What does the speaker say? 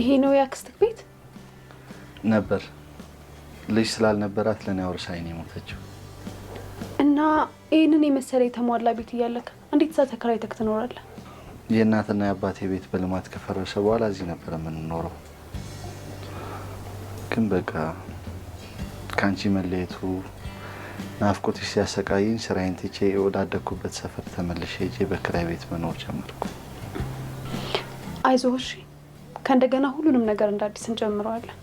ይሄ ነው የአክስትህ ቤት? ነበር። ልጅ ስላልነበራት ለእኔ አውርሳኝ ነው የሞተችው። እና ይህንን የመሰለ የተሟላ ቤት እያለክ እንዴት እዛ ተከራይተህ ትኖራለህ? የእናትና የአባቴ ቤት በልማት ከፈረሰ በኋላ እዚህ ነበር የምንኖረው። ግን በቃ ከአንቺ መለየቱ ናፍቆትሽ ሲያሰቃየኝ ስራዬን ትቼ ወዳደግኩበት ሰፈር ተመልሼ ሄጄ በክራይ ቤት መኖር ጀመርኩ። አይዞህ እሺ፣ ከእንደገና ሁሉንም ነገር እንደ አዲስ እንጀምረዋለን።